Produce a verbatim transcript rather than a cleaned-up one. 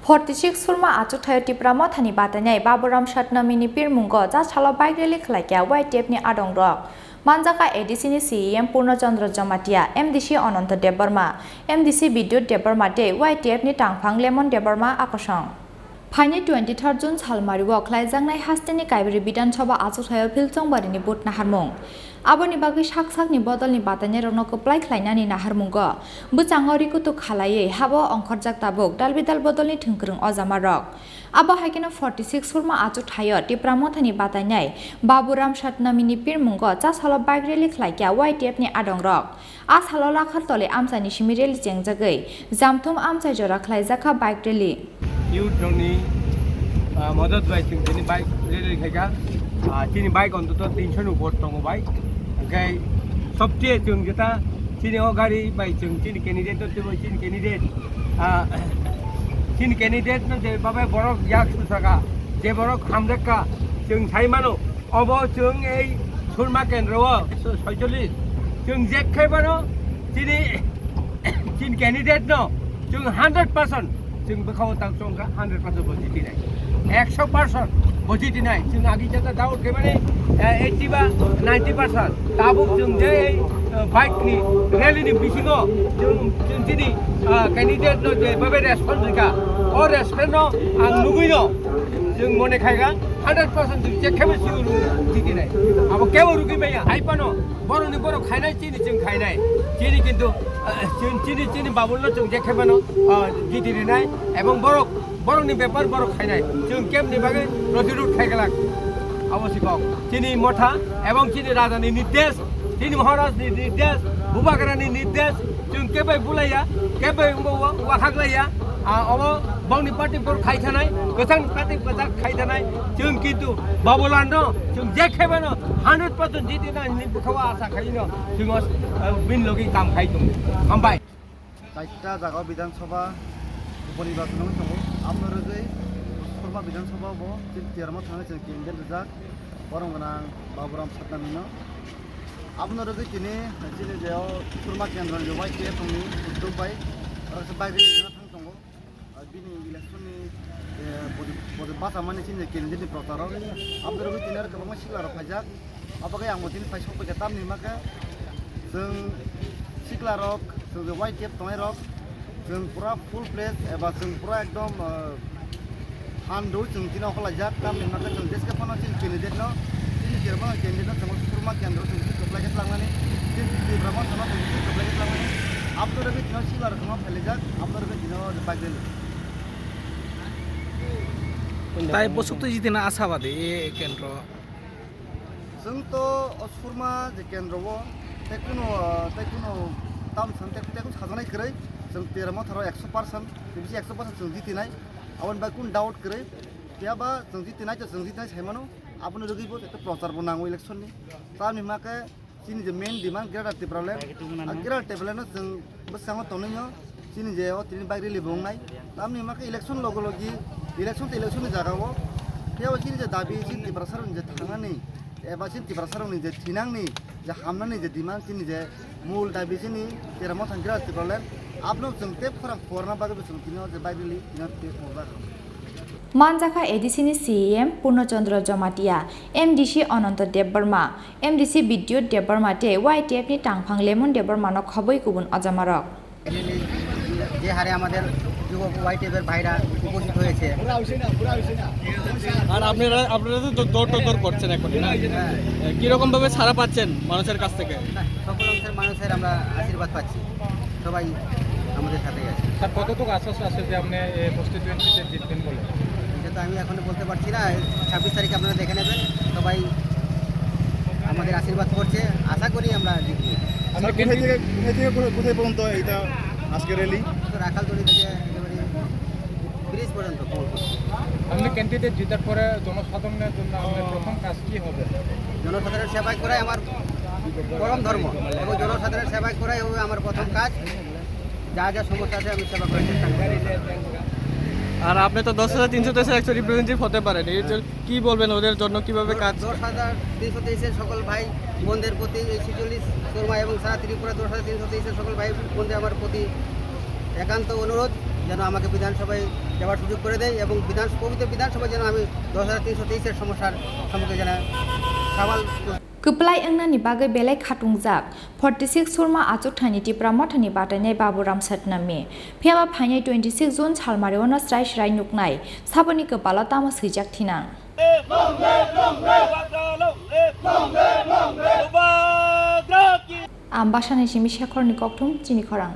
Forty six Surma achukthai-o Tipra Mothani batainai Baburam Satnamini pirmungo cha salo bike rally khlaikha Y T F ni adongrok. Manjakha A D C ni C E M Purno Chandra Jamatia, M D C Ananta Debbarma, M D C Bidyut Debbarma tei Y T F ni tangphang Lemon Debbarma akosong. Phainai twenty third June salmario khlaijaknai hasteni Kaibari Bidhan Sabha achukthai-o Phil Chongbarini vote naharmung. Aboni bagwi sak sakni bodolni batainairokno kwplai khlainani naharmungo bwchango rikutuk khalaiwi habo ongkhorjak tabuk dalbidal bodolni thwngkwrwng ojamarok. Abo hai kheno forty six Surma achukthai-o Tipra Mothani batainai Baburam Satnamini pirmungo cha salo bike rally khlaikha Y T F ni adongrok. A salo Lakhartoli amchaini simi rally chengjagwi Jamthum amchai jora khlaijakha bike rally. Youth rokni, ah, modot bai chwng tini bike rally khaikha. Ah, chini bike ontoto tinsho ni upor tongo bike. Hwnkhe sobse chwng jeta chini o gari bai chwng chini candidate no twibo chini candidate, ah, chini candidate no je babai borok yak susaka, je borok hamjakka chwng sai mano. Obo chwng ei Surma kendro o so-, soicholish. Chwng jek khai bano chini, chini candidate no chwng hundred percent chwng bwkha o tak chwng kha hundred percent bo jiti nai. Ekso percent bo jiti nai. Chwng agi jata doubt khai mani, eh, eighty ba ninety percent. Tabuk chwng je ei, eh, bike ni rally ni bisingo chwng, chwng chini, ah, candidate no je babe response rikha. O response no ang nugwi no chwng mone khai kha. Hundred percent chwng je khebo sure jiti nai. Abo kebo rugwi maya. Hai phano borokni borok khainai chini chwng khainai. Chini kintu, eh, chini, chini, chini babulno chwng je khebano, ah, jiti rinai. Ebong borok, borokni bepar borok khainai. Chwng kemni bagwi protirud khai glak. Abo si kok. Chini motha ebong chini rajani nirdesh, chini maharajni nirdesh, bubagrani nirdesh, chwng kebai bulaiya, kebai wngbo wa-, wahaklaiya. Ah, obo bongni party bor khai thanai, kwchang party kwchak khai thanai. Chwng kintu Babularno chwng je khaibano hundred percent jiti na hinwi bwkhao asa khaino chwng o, ah, bin logi kam khai tongo. Hambai. Chaita jaga Bidhan Sabha uponirbachon wngwi tongo. Aboni rwgwi Surma Bidhan Sabha bo chini termo thani chwng candidate rijak. Borom gwnang Baburam Satnamino. Aboni rwgwi tini chini je o Surma kendroni je Y T F ni uddog bai oro se bagwi thang tongo. Ah, bini election ni, eh, bodi, bodi basa mani chini candidate ni procharo. Aboni rwgwi tini aro kwbangma sikla rok phaijak. Abo khe ang bo tini phai sok paikha tamni hwnba khe chwng sikla rok, chwng je Y T F tongnai rok, chwng pura full fledged eba chwng pura ekdom, ah, phan rw chwng tini okho laijak. Tamni hwnba khe chwng jeske phano chini candidate no, chini Tripura candidate no chwng Surma kendro chwng kwplai khe tlangnani, chini Tripura montha no chwng kwplai khe tlangnani. Aboni rwgwi tini sikla rok no phailaijak, aboni rwgwi tini o bike rally. Tai bwswk twi jitina ashabadi e kendro. Chwng to o Surma je kendro o tei kuno, tei kuno tam san tei, tei kuno sajaknai kwrwi chwng Tripura motharo ekso percent, bisi ekso percent chwng jitinai. Aboni bai kun doubt kwrwi. Phiya ba chwng jitinai to chwng jitinai sai mano. Aboni rwgwi bo tei prochar bo nango election ni. Tamni hwnba khe chini je main demand Greater Tipraland, a Greater Tipraland no chwng bwskango tonwi o chini je o tini bike rally bo wngnai. Tamni hwnba khe election logo logi, election to election ni jaga o, phiya bo chini je dabi chini Tiprasa rok ni je thangnani, eba chini Tiprasa rok ni je thinangni, je hamnani je demand chini je mul dabi chini Tripura mothani Greater Tipraland, abno chwng tei khorang khorna bagwi bo chwng tini o je bike rally tini o tei khorang. Manjakha A D C ni C E M Purno Chandra Jamatia, M D C Ananta Debbarma, M D C Bidyut Debbarma tei Y T F ni tangphang Lemon Debbarma no khobwi kubun ojamarok. যে হারে আমাদের যুবক ওয়াইটিএফের ভাইরা উপস্থিত হয়েছে। আর আপনারা, আপনারা তো দৌড় টোড় করছেন এখন, না? হ্যাঁ। কিরকম ভাবে সাড়া পাচ্ছেন মানুষের কাছ থেকে? না, সকল অংশের মানুষের আমরা আশীর্বাদ পাচ্ছি। সবাই আমাদের সাথেই আছে। স্যার, কতটুকু আশ্বাস আছে যে আপনি এই কনস্টিটিউয়েন্সিতে জিতবেন বলে? এটা তো আমি এখনো বলতে পারছি না, ছাব্বিশ তারিখে আপনারা দেখে নেবেন। সবাই আমাদের আশীর্বাদ করছে, আশা করি আমরা জিতবো। স্যার, কোথায় থেকে, কোথায় থেকে কোথায়, কোথায় পর্যন্ত এটা আজকে র‍্যালি? তো রাখালতলি থেকে একেবারে ব্রিজ পর্যন্ত কমলপুর। আপনি ক্যান্ডিডেট জেতার পরে জনসাধারণের জন্য আপনার প্রথম কাজ কি হবে? জনসাধারণের সেবা করাই আমার পরম ধর্ম এবং জনসাধারণের সেবা করাই হবে আমার প্রথম কাজ। যা যা সমস্যা আছে আমি সেবা করার চেষ্টা করব। আর আপনি তো দশ হাজার তিনশো তেইশের একজন রিপ্রেজেন্টেটিভ হতে পারেন, এই যে কি বলবেন ওদের জন্য, কিভাবে কাজ? দশ হাজার তিনশো তেইশের সকল ভাই বোনদের প্রতি, এই ছেচল্লিশ শর্মা এবং সারা ত্রিপুরা দশ হাজার তিনশো তেইশের সকল ভাই বোনদের আমার প্রতি একান্ত অনুরোধ, যেন আমাকে বিধানসভায় যাওয়ার সুযোগ করে দেয় এবং বিধান-, পবিত্র বিধানসভায় যেন আমি দশ হাজার তিনশো তেইশের সমস্যার সম্মুখীন যেন সাবাল Kwplai wngnani bagwi belai khatungjak, forty six Surma achukthani Tipra Mothani batainai Baburam Satnami. Phiyaba phainai twenty six June salmario no srai srai nuknai, saboni kwpalo tamo swijak thinang. Ambasani simi Shekhorni kokthum chini khorang.